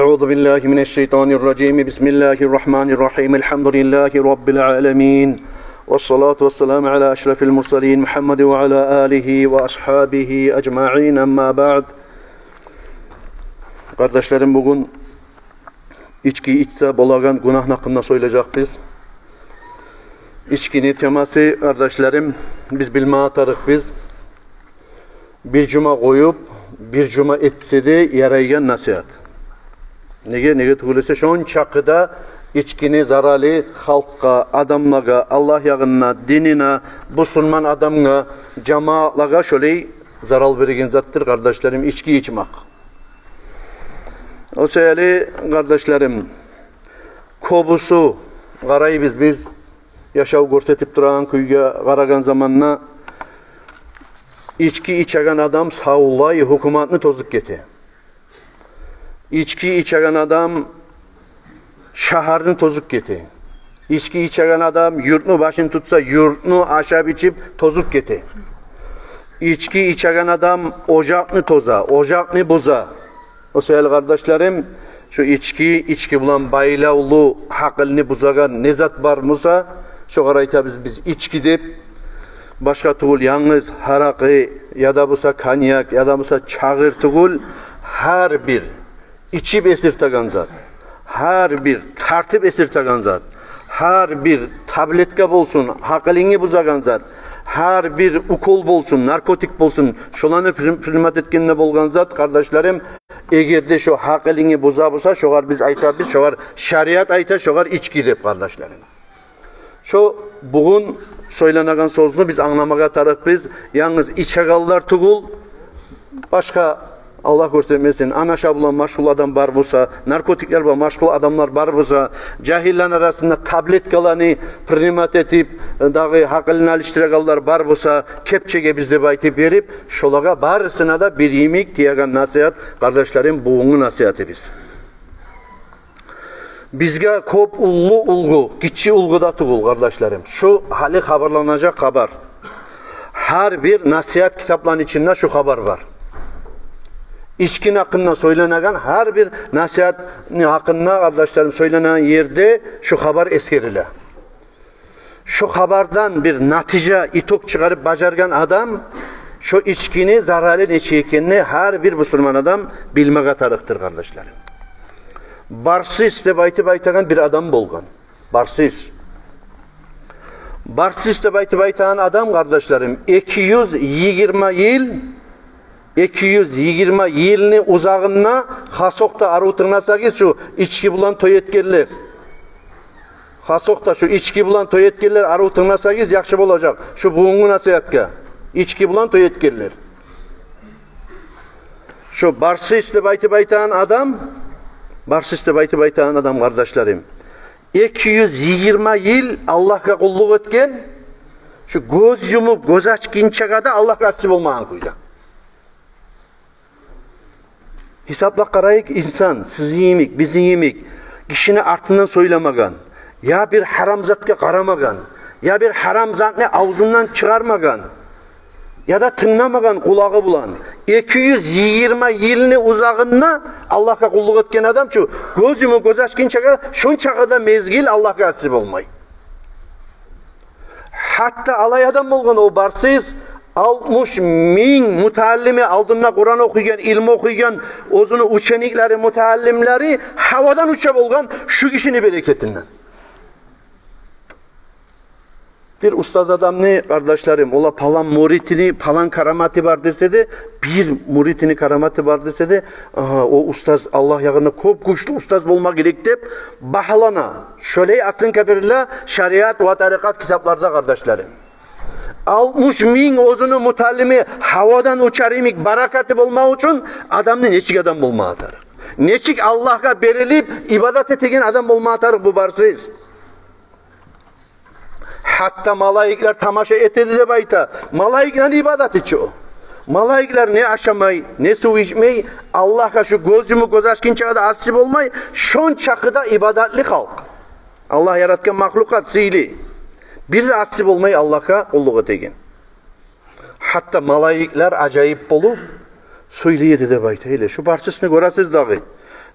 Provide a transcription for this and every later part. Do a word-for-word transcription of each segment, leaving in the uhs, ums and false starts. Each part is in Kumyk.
أعوذ بالله من الشيطان الرجيم. بسم الله الرحمن الرحيم. الحمد لله رب العالمين. والصلاة والسلام على أشرف المرسلين محمد وعلى آله وأصحابه أجمعين. أما بعد. Къардашларым, бугюн ички ичсе болагъан гюнагьны гьакъында сёйлежекбиз. Ичкини темасы, къардашларым, биз билме тарыкъбыз. Бир жума къоюп, бир жума этсе де ярайгъан насигьат. Неге, неге тюгюл эсе, шончакъы да ичкини заралы халкъгъа, адамлагъа, Аллагь ягъына, динине, бусурман адамгъа, жамаатлагъа шолай зарал береген затдыр, къардашларым, ички ичмек. О саялы, къардашларым, кёбюсю къарайбыз биз, яшав гёрсетип турагъан кюйге къарагъан заманда, ички ичеген адам савлай гьукуматны тозуп гете. Ички ичеген адам шагьарны тозуп гете. Ички ичеген адам юртну башын тутса, юртну ашап-ичип тозуп гете. Ички ичеген адам ожакъны тоза, ожакъны буза. О саялы, къардашларым, шу ички, ички булан байлавлу, гьакъылны бузагъан не зат бар буса, шогъар айтабыз биз ички деп. Башгъа тюгюл, янгыз гьаракъы, яда буса коньяк, яда буса чагъыр тюгюл, гьар бир ичип эсиртеген зат, гьар бир тартып эсиртеген зат, гьар бир таблетка болсун, гьакъылынгны бузагъан зат, гьар бир укол болсун, наркотик болсун, шоланы при-, принимать этгенде болгъан зат, къардашларым, эгер де шо гьакъылынгны буза буса, шогъар биз айтабыз, шогъар шариат айта, шогъар ички деп, къардашларым. Шо бугюн сёйленеген сёзню биз англамагъа тарыкъбыз. Янгыз ичегенлер тюгюл, башгъа, Аллагь гёрсетмесин, анаша булан машгъул адам бар буса, наркотиклер булан машгъул адамлар бар буса, жагьиллени арасында таблеткаланы принимать этип, дагъы гьакъылын алышдырагъанлар бар буса, кепчеге биз деп айтып берип, шолагъа барысына да бир йимик тиеген насигьат, къардашларым, бугюнгю насигьатыбыз. Бизге кёп уллу улгьу, гиччи улгьу да тюгюл, къардашларым, шу гьали хабарланажакъ хабар. Гьар бир насигьат китапланы ичинде шу хабар бар. Ичкини гьакъында сёйленеген гьар бир насигьатны гьакъында, къардашларым, сёйленеген ерде шу хабар эсгериле. Шо хабардан бир натижа, итог чыгъарып бажаргъан адам, шо ичкини заралы нечик экенни гьар бир бусурман адам билмеге тарыкъдыр, къардашларым. Барсис деп айтып айтагъан бир адам болгъан. Барсис. Барсис деп айтып айтагъан адам, къардашларым, эки юз йигирма йыл, эки юз йигирма йылны узагъында, хасокъда арив тынгласагъыз, шу ички булан той этгенлер. Хасокъда шу ички булан той этгенлер, арив тынгласагъыз, яхшы болажакъ шу бугюнгю насигьатгъа. Ички булан той этгенлер. Шу Барсис деп айтып айтагъан адам, Барсис деп айтып айтагъан адам, къардашларым, эки юз йигирма йыл Аллагьгъа къуллукъ этген, шу гёз юмуп, гёз ачгъынчагъа да Аллагьгъа асси болмагъан кюйде. Гьисаплап къарайыкъ, инсан, сизин йимик, бизин йимик, гишини артындан сёйлемеген, я бир гьарам затгъа къарамагъан, я бир гьарам затны авзундан чыгъармагъан, яда тынгламагъан къулагъы булан. Эки юз йигирма йылны узагъында Аллагьгъа къуллукъ этген адам чу, гёз юмуп, гёз ачгъынчагъа, шончакъы да мезгил Аллагьгъа асси болмай. Гьатта алай адам болгъан о Барсис, алтмыш минг мутааллими, алдында Къуран охуйгъан, илму охуйгъан, оьзюню учениклери, мутааллимлери гьавадан уча болгъан шу гишини берекетинден. Бир устаз адамны, къардашларым, ола палан муритини палан караматы бар десе де, бир муритини караматы бар десе де, агьа, о устаз Аллагь ягъында кёп гючлю устаз болма герек деп багьалана. Шолай оценка бериле шариат ва тарикъат китапларда, къардашларым. Алтмыш минг оьзюню мутааллими гьавадан учар йимик баракаты болмакъ учун адамны нечик адам болмагъа тарыкъ? Нечик Аллагьгъа берилип ибадат этеген адам болмагъа тарыкъ бу Барсис? Гьатта малайиклер тамаша этеди деп айта. Малайиклени ибадаты чы о. Малайиклер не ашамай, не сув ичмей, Аллагьгъа шу гёз юмуп, гёз ачгъынчагъа да асси болмай, шончакъы да ибадатлы халкъ. Аллагь яратгъан махлукъат сыйлы. Бир де асси болмай Аллагьгъа къуллукъ этеген. Гьатта малайиклер ажайып болуп сёйлей эди деп айта. Эле шу Барсисни гёресиз дагъы.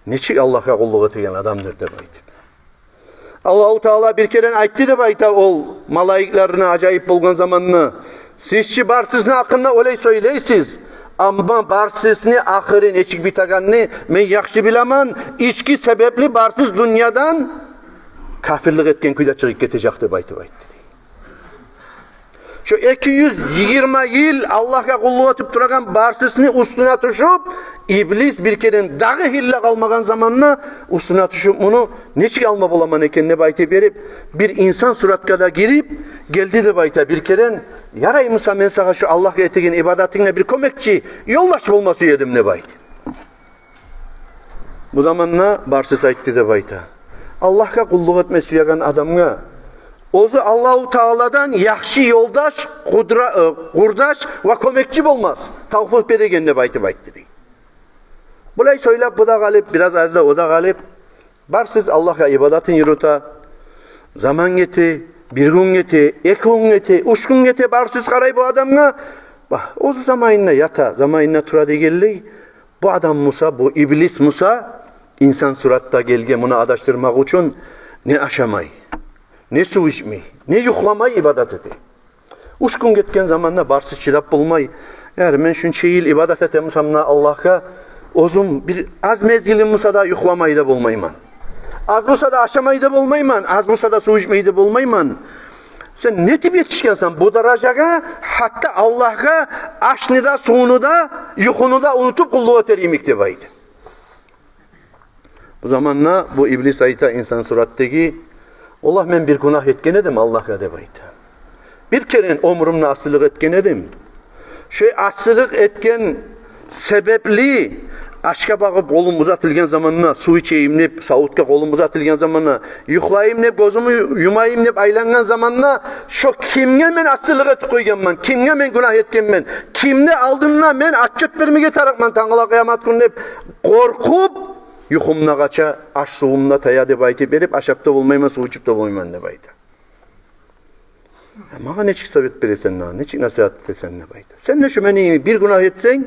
Нечик Аллагьгъа къуллукъ этеген адамдыр деп айтып. Аллагьу Таала бир керен айтды деп айта ол малайиклерине, ажайып болгъан заманда: «Сиз чи барсызны гьакъында олай сёйлейсиз, амма барсызны ахыры нечик битегенни мен яхшы билемен, ички себепли барсыз дюньядан капирлик этген кюйде чыгъып гетежек», — деп айтып айтды. Шо эки юз йигирма йыл Аллагьгъа къуллукъ этип турагъан барсызны уьстюне тюшюп, иблис бир керен дагъы гьилла къалмагъан заманда уьстюне тюшюп, муну нечик алма боламан экен деп айтып берип, бир инсан суратгъа да гирип гелди деп айта бир керен. «Ярай буса, мен сагъа шо Аллагьгъа этеген ибадатынгда бир кёмекчи, ёлдаш болма сюе эдим», — деп айтып. Бу заманда барсыз айтды деп айта: «Аллагьгъа къуллукъ этме сюеген адамгъа оьзю Аллагьу Тааладан яхшы ёлдаш, къудра-, э, къурдаш ва кёмекчи болмас, тавфикъ береген», — деп айтып айтды дей. Булай сёйлеп, бу да къалып, бираз арада о да къалып, барсыз Аллагьгъа ибадатын юрюте. Заман гете, бир гюн гете, эки гюн гете, уьч гюн гете, барсыз къарай бу адамгъа. Ба, оьзю заманында ята, заманында тура дегенлей, бу адам буса, бу иблис буса, инсан суратда гелген муну адашдырмакъ учун, не ашамай, не сув ичмей, не юхламай ибадат эте. Уьч гюн гетген заманда барсыз чыдап болмай: «Яр, мен шунча йыл ибадат этемисем де Аллагьгъа, оьзюм бир аз мезгилим буса да юхламай да болмайман. Аз буса да ашамай да болмайман, аз буса да сув ичмей де болмайман. Сен нетип етишгенсен бу даражагъа, гьатта Аллагьгъа ашны да, сувну да, юхуну да унутуп къуллукъ этер йимик?» — деп айта. Бу заманда бу иблис айта, инсан суратдагъы: «Валлагь, мен бир гюнагь этген эдим Аллагьгъа, — деп айта. — Бир керен оьмрюмде асилик этген эдим. Шо асилик этген себепли ашгъа багъып къолум узатылгъан заманда, сув ичейим деп, савутгъа къолум узатылгъан заманда, юхлайым деп, гёзюмню юмайым деп айлангъан заманда, шо кимге мен асилик этип къойгъанман, кимге мен гюнагь этгенмен, кимни алдында мен отчёт бермеге тарыкъман тангала къыямат гюн деп къоркъуп, юхум да къача, аш-сувум да тая, — деп айтып берип, — ашап да болмайман, сув ичип де болмайман», — деп айта. «Магъа нечик совет бересен дагъы, нечик насигьат этесен?» — деп айта. «Сен де шо мени йимик бир гюнагь этсенг,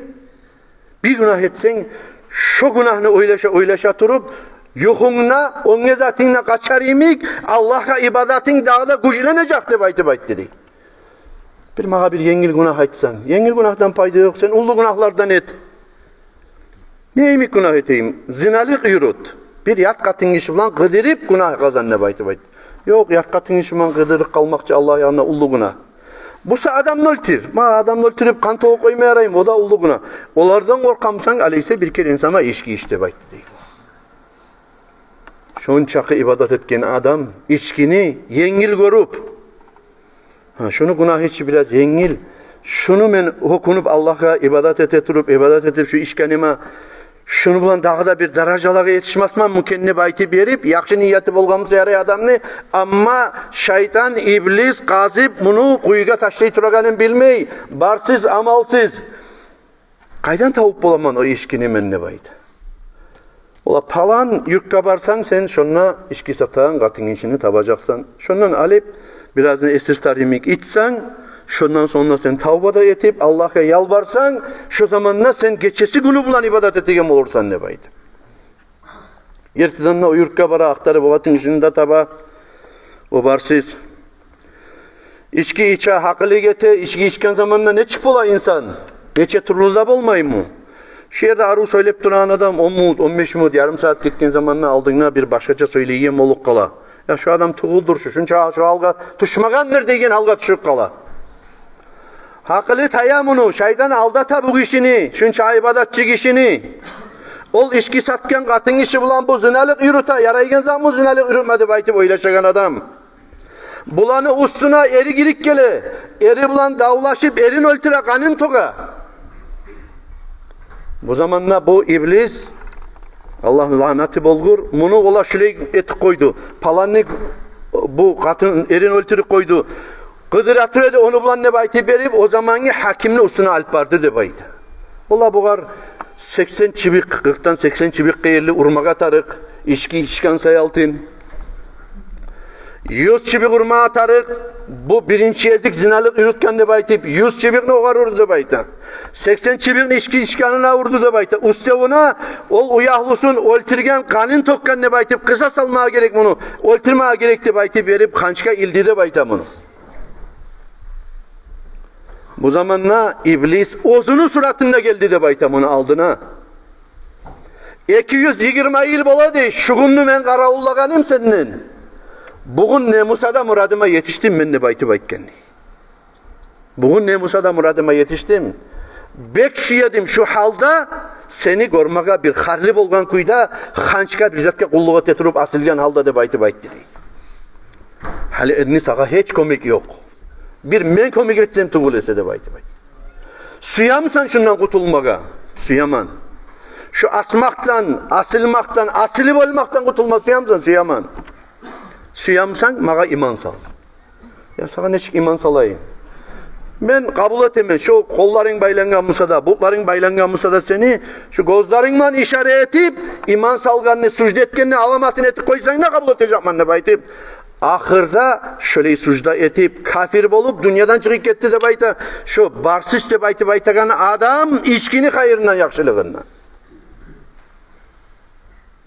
бир гюнагь этсенг, шо гюнагьны ойлаша-ойлаша туруп, юхунг да, оьнге затынг да къачар йимик, Аллагьгъа ибадатынг дагъы да гючленежек», — деп айтып айтды дей. «Бир магъа бир енгил гюнагь айтсанг». «Енгил гюнагьдан пайда ёкъ, сен уллу гюнагьлардан эт». «Не йимик гюнагь этейим?» «Зиналыкъ юрют. Бир ят къатын гиши булан къыдырып гюнагь къазан», — деп айтып айтды. «Ёкъ, ят къатын гиши булан къыдырып къалмакъ чы Аллагь янында уллу гюнагь. Буса адамны оьлтюр. Ма адамны оьлтюрюп къан тёгюп къойма яраймы, о да уллу гюнагь. Олардан къоркъамсан, алайса бир керен сама ички ич», — деп айтды дей. Шончакъы ибадат этген адам ичкини енгил гёрюп, «Гьа, шуну гюнагьы чы бираз енгил. Шуну мен гьёкюнюп Аллагьгъа ибадат эте туруп, ибадат этип, шу ичгениме, шуну булан дагъы да бир даражалагъа етишмесмен микен?» — деп айтып берип, яхшы нияты болгъан буса ярай адамны, амма шайтан, иблис къазып, муну къуюгъа ташлай турагъанын билмей, барсыз, амалсыз. «Къайдан табып боламан о ичкини мен?» — деп айта. «Ола, палан юртгъа барсанг, сен шонда ички сатагъан къатын гишини табажакъсан. Шондан алып, биразны эсиртер йимик ичсенг, шондан сонг да сен тавба да этип, Аллагьгъа ялбарсанг, шо заманда сен гечеси-гюню булан ибадат этеген болурсан», — деп айта. Эртеден де о юртгъа бара, ахтарып о къатын гишини де таба. О барсыз ички иче, гьакъылы гете, ички ичген заманда нечик бола инсан? Нече тюрлю де болмаймы? Шу ерде арив сёйлеп турагъан адам он минут, он беш минут, ярым сагьат гетген заманда алдынгда бир башгъача сёйлейген болуп къала. «Я, шу адам тюгюлдюр шу, шунча шу гьалгъа тюшмегендир» деген гьалгъа тюшюп къала. Гьакъылы тая муну, шайтан алдата бу гишини, шунча ибадатчы гишини. Ол ички сатгъан къатын гиши булан бу зиналыкъ юрюте, ярайгъан затмы зиналыкъ юрютме деп айтып ойлашагъан адам. Буланы уьстюне эри гирип геле, эри булан давлашып, эрин оьлтюре, къанын тёге. Бу заманда бу иблис, Аллагьны лаънаты болгъур, муну ола шулай этип къойду. Паланны бу къатын эрин оьлтюрюп къойду. Къыдыра тура эди ону булан деп айтып берип, о замангъы гьакимни уьстюне алып барды деп айта. Ола бугъар сексен чыбыкъ, къыркъдан сексен чыбыкъгъа ерли урмагъа тарыкъ, ички ичген саялтын. Юз чыбыкъ урмагъа тарыкъ, Бу биринчи гезик зиналыкъ юрютген деп айтып, юз чыбыкъны огъар урду деп айта. Сексен чыбыкъны ички ичкенине урду деп айта. Уьстевюне ол уягьлюсюн оьлтюрген, къанын тёкген деп айтып, къысас алмагъа герек муну, оьлтюрмеге герек деп айтып берип, ханчгъа илди деп айта муну. Бу заманда иблис оьзюню суратында гелди деп айта муну алдына. Эки юз йигирма йыл бола дей, шу гюнню мен къаравуллагъаным сенден. Бугюн не буса да мурадыма етишдим мен деп айтып айтгъан дей. Бугюн не буса да мурадыма етишдим. Бек сюедим шу гьалда сени гёрмеге, бир харлы болгъан кюйде, ханчгъа бир затгъа къуллукъ эте туруп асылгъан гьалда деп айтып айтды дей. Гьали энни сагъа гьеч кёмек ёкъ. Бир мен кёмек этсем тюгюл эсе деп айтып айтды. Сюемисен шундан къутулмагъа? Сюемен. Шу асмакъдан, асылмакъдан, асылып оьлмекден къутулма сюемисен? Сюемен. Сюемисен, магъа иман сал. Я сагъа нечик иман салайым? Мен къабул этемен, шу къолларынг байлангъан буса да, бутларынг байлангъан буса да сени, шу гёзлеринг булан ишара этип, иман салгъанны, сужда этгенни аламатын этип къойсанг да, къабул этежекмен деп айтып, ахырда шолай сужда этип, капир болуп, дюньядан чыгъып гетди деп айта. Шу Барсис деп айтып айтагъан адам ичкини хайырындан, яхшылыгъындан.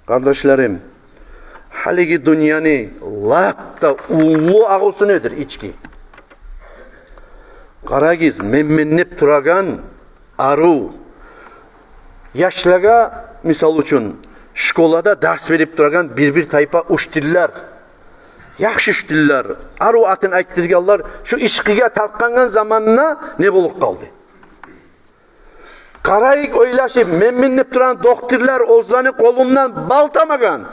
Къардашларым, гьалиги дюньяны лап да уллу агъусунедир ички. Къарагъыз, мен-мен деп турагъан арив, яшлагъа, мисал учун, школада дарс берип турагъан бир-бир тайпа учителлер, яхшы учителлер, арив атын айтдыргъанлар, шу ичкиге таркъангъан заманда не болуп къалды? Къарайыкъ, ойлашып, мен-мен деп турагъан докторлар оьзлени къолундан бал тамагъан.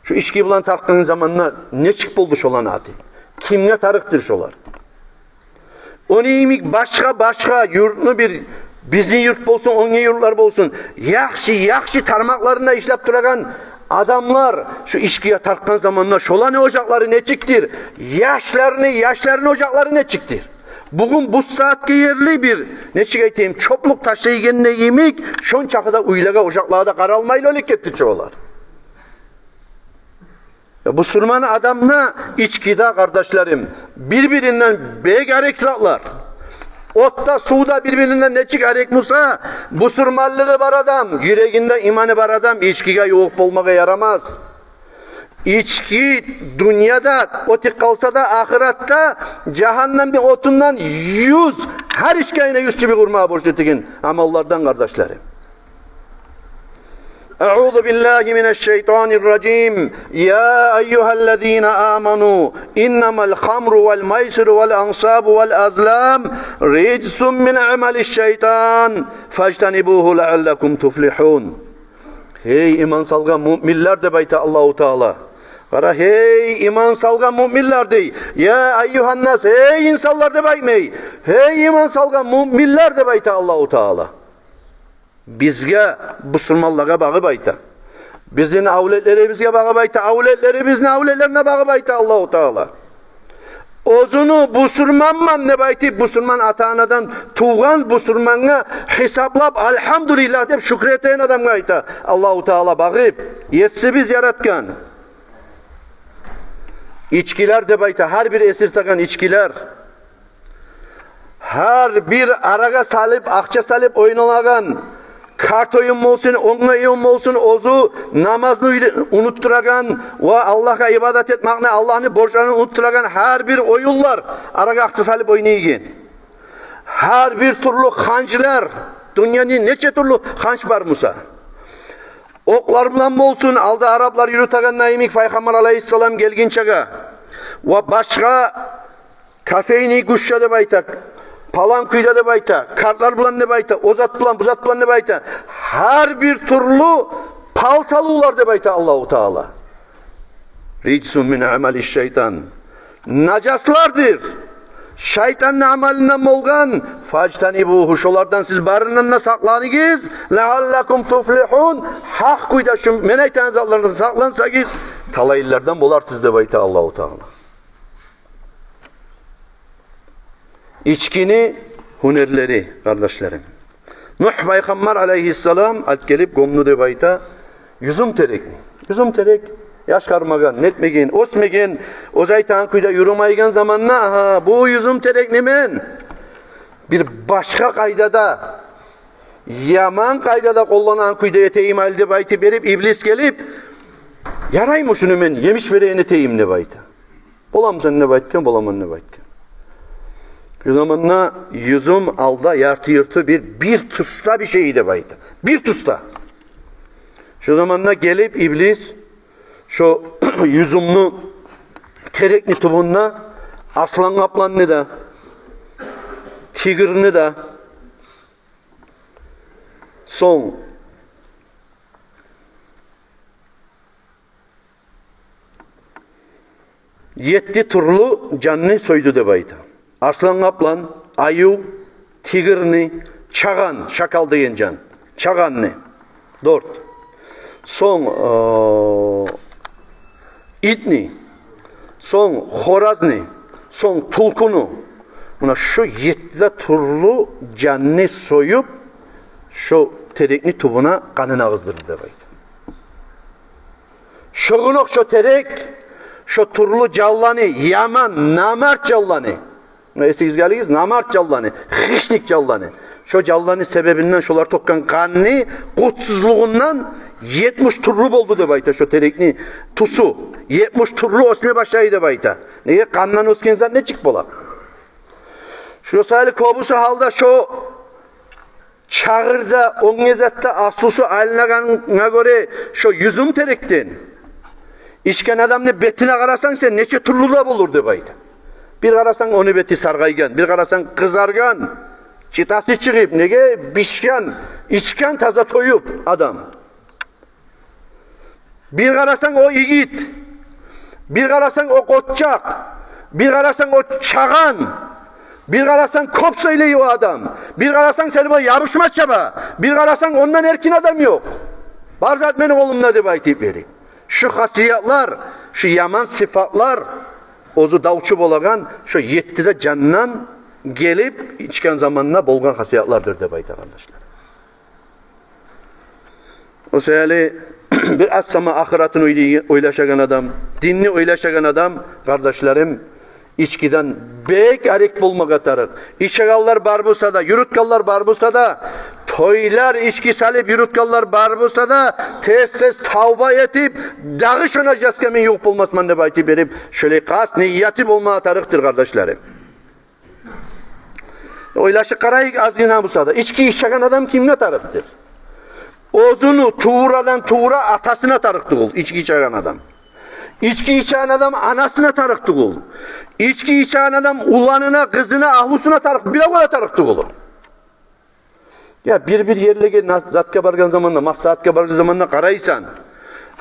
Шу ички булан таркъангъан заманда нечик болду шоланы аты? Кимге тарыкъдыр шолар? Ону йимик башгъа-башгъа юртну бир, бизин юрт болсун, оьнге юртлар болсун, яхшы-яхшы тармакъларында ишлеп турагъан адамлар шу ичкиге таркъгъан заманда шоланы ожакълары нечикдир? Яшларыны, яшларыны ожакълары нечикдир? Бугюн бу сагьатгъа ерли бир, нечик айтайым, чёплюк ташлайгъанда йимик, шончакъы да уьйлеге, ожакълагъа да къаралмайлы оьлюп гетди чи олар. Я, бусурман адамны ички де, къардашларым, бир-биринден бек арек затлар. От да, сув да бир-биринден нечик арек буса, бусурманлыгъы бар адам, юрегинде иманы бар адам ичкиге ювукъ болмагъа ярамас. Ички дюньяда оьтюп къалса да, ахыратда жагьаннемни отундан юз, гьар ичкиге юз чыбыкъ урмагъа борчлу деген амаллардан, къардашларым. أعوذ بالله من الشيطان الرجيم. يا أيها الذين آمنوا إنما الخمر والميسر والأنصاب والأزلام رجس من عمل الشيطان فاجتنبوه لعلكم تفلحون. Гьей, иман салгъан муъминлер, деп айта Аллагьу Таала. Къара, гьей, иман салгъан муъминлер, дей. Я айюгьаннас, гьей, инсанлар, деп айтмай. Гьей, иман салгъан муъминлер, деп айта Аллагьу Таала. Бизге, бусурманлагъа багъып айта. Бизин авлетлерибизге багъып айта, авлетлерибизни авлетлерине багъып айта Аллагьу Таала. Оьзюню бусурманман деп айтып, бусурман ата-анадан тувгъан бусурмангъа гьисаплап, «Альгьамдулиллагь» деп шюкюр этеген адамгъа айта Аллагьу Таала багъып. Есибиз яратгъан. Ичкилер деп айта, гьар бир эсиртеген ичкилер. Гьар бир арагъа салып, акъча салып ойналагъан, карт оюн болсун, оьнге оюн болсун, оьзю намазны уьйре-, унутдурагъан ва Аллагьгъа ибадат этмекни, Аллагьны борчларын унутдурагъан гьар бир оюнлар, арагъа акъча салып ойнайгъан. Гьар бир тюрлю ханчлар, дюньяны нече тюрлю ханч бар буса. Окълар булан болсун, алда араплар юрютеген йимик Пайхаммар алайгьиссалам гелгинчеге. Ва башгъа кофейный гуща деп айта, палан кюйде деп айта, картлар булан деп айта, о зат булан, бу зат булан деп айта. Гьар бир тюрлю пал салывлар деп айта Аллагьу Таала. Риджсун мин амали шайтан. Нажаслардыр. Шайтанны амалындан болгъан. Фажтанибугьу. Шолардан сиз барындан да сакъланыгъыз. Лааллакум туфлихун. Гьакъ кюйде шу мен айтагъан затлардан сакълансагъыз, талайлылардан боларсыз деп айта Аллагьу Таала. Ичкини гьюнерлери, къардашларым. Нугь пайхаммар алайгьиссалам алып гелип гёмдю деп айта юзюм терекни. Юзюм терек Яшгъармагъан, нетмеген, оьсмеген, оьзю айтагъан кюйде юрюмейген заманда, агьа, бу юзюм терекни мен бир башгъа къайдада, яман къайдада къолланагъан кюйде этейим гьали деп айтып берип, иблис гелип, яраймы шуну мен емиш берейин этейим деп айта. Боламысан деп айтгъан, боламан деп айтгъан. Шу заманда юзюм алда ярты-юрту бир, бир туста бир шей деп айта. Бир туста. Шу заманда гелип иблис шо юзюмню терекни тюбюнде арслан-къапланны да, тигирни де, сонг етти тюрлю жанны сойду деп айта. Арслан-къаплан, аюв, тигирни, чагъан, шакал деген жан, чагъанны. Дёрт. Сонг, э, итни, сонг хоразны, сонг тюлкюню. Муна шу етти де тюрлю жанны союп, шо терекни тюбюне къанын агъыздырды деп айта. Шо гюн окъ шо терек шо тюрлю жанланы, яман, намарт жанланы, муна эсигизге алыгъыз, намарт жанланы, хищник жанланы, шо жанланы себебинден, шолар тёкген къанны къутсузлугъундан етмиш тюрлю болду деп айта шо терекни тюсю. Етмиш тюрлю оьсме башлай деп айта. Неге, къандан оьсген зат нечик бола? Шо саялы кёбюсю гьалда шо чагъырда, оьнге затда аслусу айланагъангъа гёре шо юзюм терекден ичген адамны бетине къарасанг сен, нече тюрлю де болур деп айта. Бир къарасанг, ону бети саргъайгъан, бир къарасанг, къызаргъан, читасы чыгъып, неге, бишген, ичген, таза тоюп адам. Бир къарасанг, о игит, бир къарасанг, о къоччакъ, бир къарасанг, о чагъан, бир къарасанг, кёп сёйлей о адам, бир къарасанг, сени булан ябушма чаба, бир къарасанг, ондан эркин адам ёкъ. Бар зат мени къолумда деп айтып берип. Шу хасиятлар, шу яман сыфатлар оьзю давчу болагъан шо етти де жандан гелип ичген заманда болгъан хасиятлардыр деп айта, къардашлар. О саялы бир аз сама ахыратын ойлай-, ойлашагъан адам, динни ойлашагъан адам, къардашларым, ичкиден бек арек болмагъа тарыкъ. Ичегенлер бар буса да, юрютгенлер бар буса да, тойлар ички салып юрютгенлер бар буса да, тез-тез тавба этип, дагъы шо нажасгъа мен ювукъ болмасман деп айтып берип, шолай къаст нияты болмагъа тарыкъдыр, къардашларым. Ойлашып къарайыкъ азгъына буса да. Ички ичеген адам кимге тарыкъдыр? Оьзюню туврадан-тувра атасына тарыкъ тюгюл ички ичеген адам. Ички ичеген адам анасына тарыкъ тюгюл. Ички ичеген адам уланына, къызына, агьлюсюне тарыкъ, биревге де тарыкъ тюгюл. Я бир-бир ерлеге на-, затгъа баргъан заманда, макъсатгъа баргъан заманда къарайсан.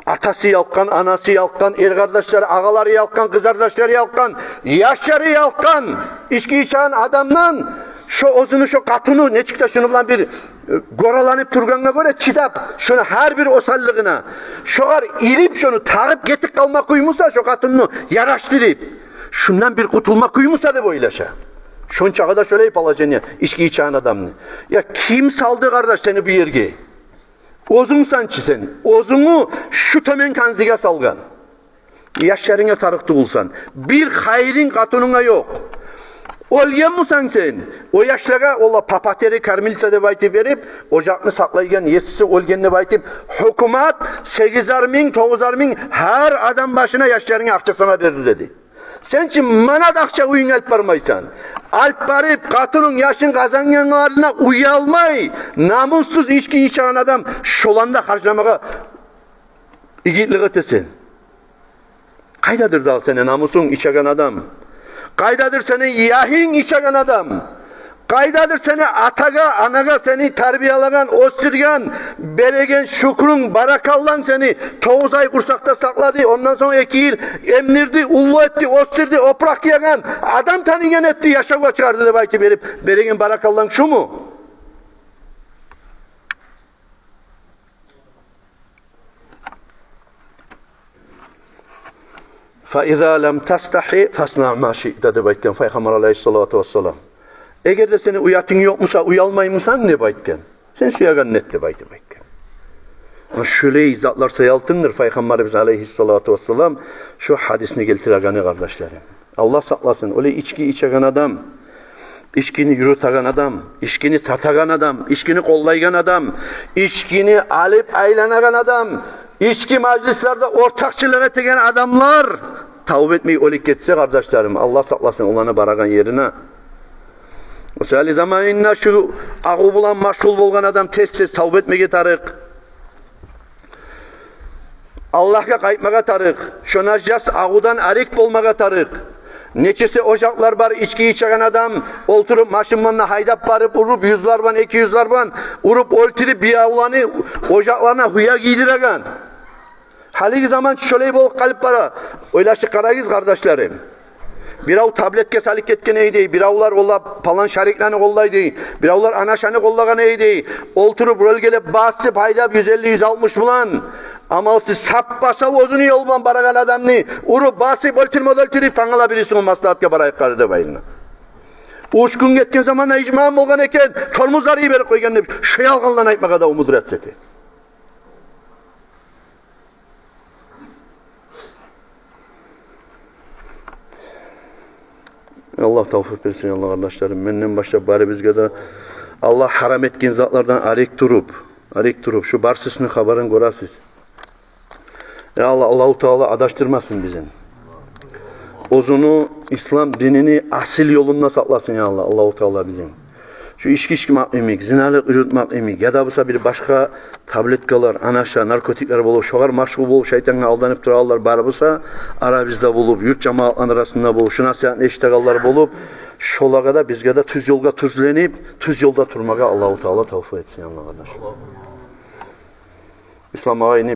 Атасы ялкъгъан, анасы ялкъгъан, эркъардашлары, агъалары ялкъгъан, къызкъардашлары ялкъгъан, яшлары ялкъгъан. Ички ичеген адамдан шо оьзюню шо къатыны, нечик де шуну булан бир, э, гёреленип тургъангъа гёре чыдап, шуну гьар бир осаллыгъына, шогъар илип, шуну тагъып гетип къалма къуймуса, шо къатынны ярашдырып, шундан бир къутулма къуймуса деп ойлаша. Шончагъы да шолай положение ички ичеген адамны. Я ким салды, къардаш, сени бу ерге? Оьзюнг санчы сен. Оьзюнгню шу тёмен канзиге салгъан. Яшларынга тарыкъ тюгюлсен. Бир хайрынг къатынынга ёкъ. Оьлген бусанг сен, о яшлагъа, олар папатери, кормилица деп айтып берип, ожакъны сакълайгъан есиси оьлген деп айтып, гьукумат сегизер минг, тогъузар минг гьар адам башына яшларынга акъча сама берди деди. Сен чи манат акъча уьюнге алып бармайсан. Алып барып, къатынынг, яшынг къазангъанларына уялмай, намуссуз ички ичеген адам, шоланы да харжламагъа игитлик этесен. Къайдадыр дагъы сени намусунг, ичеген адам? Къайдадыр сени ягьынг, ичеген адам? Къайдадыр сени атагъа, анагъа сени тарбиялагъан, оьсдюрген, береген шюкюрюнг, баракалланг сени тогъуз ай къурсакъда сакълады, ондан сонг эки йыл эмдирди, уллу этди, оьсдюрдю, опуракъ гиеген, адам таныйгъан этди, яшавгъа чыгъарды деп айтып берип береген баракалланг шуму? «Фа иза лам тастахи фаснаъ ма шиъта», — деп айтгъан Пайхаммар алайгьиссалату вассалам. Эгер де сени уятынг ёкъ буса, уялмай бусанг, деп айтгъан, сен сюегенни эт деп айтып айтгъан. Шолай затлар саялтындыр Пайхаммарыбыз алейгьиссалату вассалам шо гьадисни гелтирегени, къардашларым. Аллагь сакъласын, олай ички ичеген адам, ичкини юрютеген адам, ичкини сатагъан адам, ичкини къоллайгъан адам, ичкини алып айланагъан адам, ички мажлислерде ортакъчылыкъ этеген адамлар тавба этмей оьлюп гетсе, къардашларым, Аллагь сакъласын оланы барагъан ерине. Масала, заманында шу агъу булан машгъул болгъан адам тез-тез тавба этмеге тарыкъ. Аллагьгъа къайтмагъа тарыкъ. Шо нажас агъудан арек болмагъа тарыкъ. Нечесе ожакълар бар, ички ичеген адам олтуруп, машин булан гьайдап барып, уруп, юзлер булан, эки юзлер булан уруп, оьлтюрюп, биревлени ожакъларына гьюя гийдиреген. Гьалиги заман шолай болуп къалып бара. Ойлашып къарагъыз, къардашларым. Бирев таблетка салып гетген эди дей, биревлер олар палан шариклени къоллай дей, биревлер анашаны къоллагъан эди дей. Олтуруп, рулгелеп, басып, гьайдап, юз элли, юз алтмыш булан, амалсыз, сап-сав оьзюню ёлу булан барагъан адамны уруп, басып, оьлтюрме де оьлтюрюп, тангала бирисини маслагьатгъа барайыкъ къары деп айлана. Уьч гюн гетген заманда ижмагъан болгъан экен, тормозлар йиберип къойгъан деп, шо ялгъанланы айтмагъа да умудряться эте. Аллагь тавфикъ берсин, Аллагь, къардашларым. Менден башлап барыбызгъа да Аллагь гьарам этген затлардан арек туруп, арек туруп, шу барсысыны хабарын гёресиз. Я Аллагь, Аллагьу Таала адашдырмасын бизин. Оьзюню ислам динини асил ёлунда сакъласын, я Аллагь, Аллагьу Таала бизин. Шу ички ичмек йимик, зиналыкъ юрютмек йимик, яда буса бир башгъа таблеткалар, анаша, наркотиклер болуп, шогъар машгъул болуп, шайтангъа алданып турагъанлар бар буса, арабызда болуп, юрт жамаатланы арасында болуп, шу насигьатны эшитегенлер болуп, шолагъа да, бизге де тюз ёлгъа тюзленип, тюз ёлда турмагъа Аллагьу Таала тавфикъ этсин, Аллагь, къардаш. Ислам агъай, не